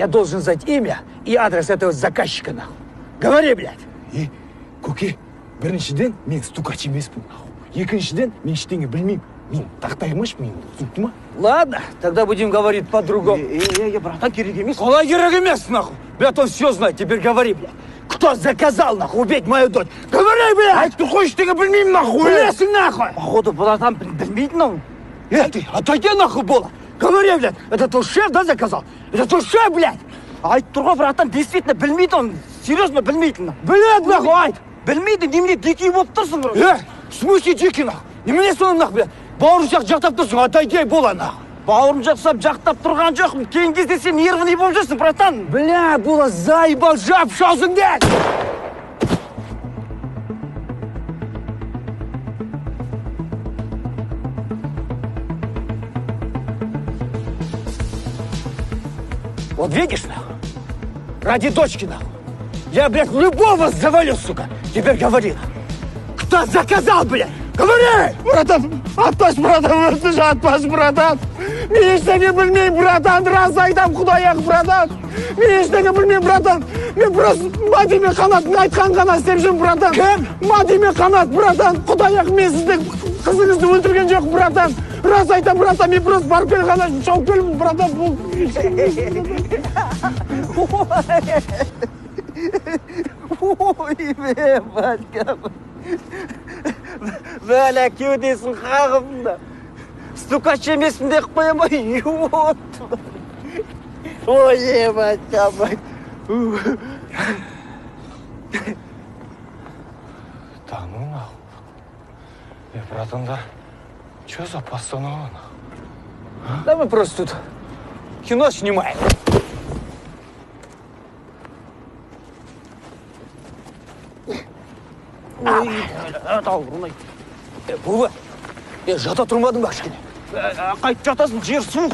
Я должен знать имя и адрес этого заказчика, нахуй. Говори, блядь. Е, көке, біріншіден, мен стукач емеспін, нахуй. Екіншіден, мен ештеңе білмеймін. Мен тақтай қылмашы, мен түсінікті ма? Ладно, тогда будем говорить по-другому. Е, братан, керек емес. Қалай керек емес, нахуй? Блядь, он все знает, теперь говори, блядь. Кто заказал, нахуй, убить мою дочь? Говори, блядь! Айтты ғой, ештеңе білмеймін, нахуй. Білесің, нахуй! Походу, братан білмейді мынау. Эй, ты, отойди, нахуй, Бола! Говори, блядь, это твой шеф, да, заказал? Это твой шеф, блядь! Айтып тұр ғой, братан, действительно білмейді он. Серьезно білмейді мынау. Блядь, нахуй, айт! Білмейді, немене дикий болып тұрсың, бро? Э, в смысле дикий, нахуй? Немене соны, нахуй, блядь? Бауырым сияқты жақтап тұрсың, отойди, Бола, нахуй! Бауырым жақсап жақтап тұрған жоқпын. Кейінгі кезде сен нервный болып жүрсің, братан. Бля, Бола, заебал, жап аузыңды! Вот видишь, нахуй? Ради дочки, нахуй. Я, блядь, любого завалю, сука. Теперь говори, нахуй. Кто заказал, блядь? Говори! Братан, атпаш, братан, өтініш, атпаш, братан. Мен ештеңе білмеймін, братан, рас айтамын, құдай ақ, братан. Мен ештеңе білмеймін, братан. Мен просто Мади мен Қанаттың айтқанын ғана істеп жүрмін, братан. Кім? Мади мен Қанат, братан. Құдай ақ, мен сіздің қызыңызды өлтірген жоқпын, братан. Рас айтамын, братан, мен просто барып кел ғана шауып келдім, братан. Бұл Ой, батька. Бәлә, кеудесін қағып да. Стукач емеспін деп қоя ма? Ёт. Ой, ебать, мать. Да ну нахуй. Э, братандар, что за постанова, нахуй? Да мы просто тут кино снимаем. Ой, бауырым. Е, Буба, е, жата тұрмадың ба кішкене? Қайтып жатасың, жер суық.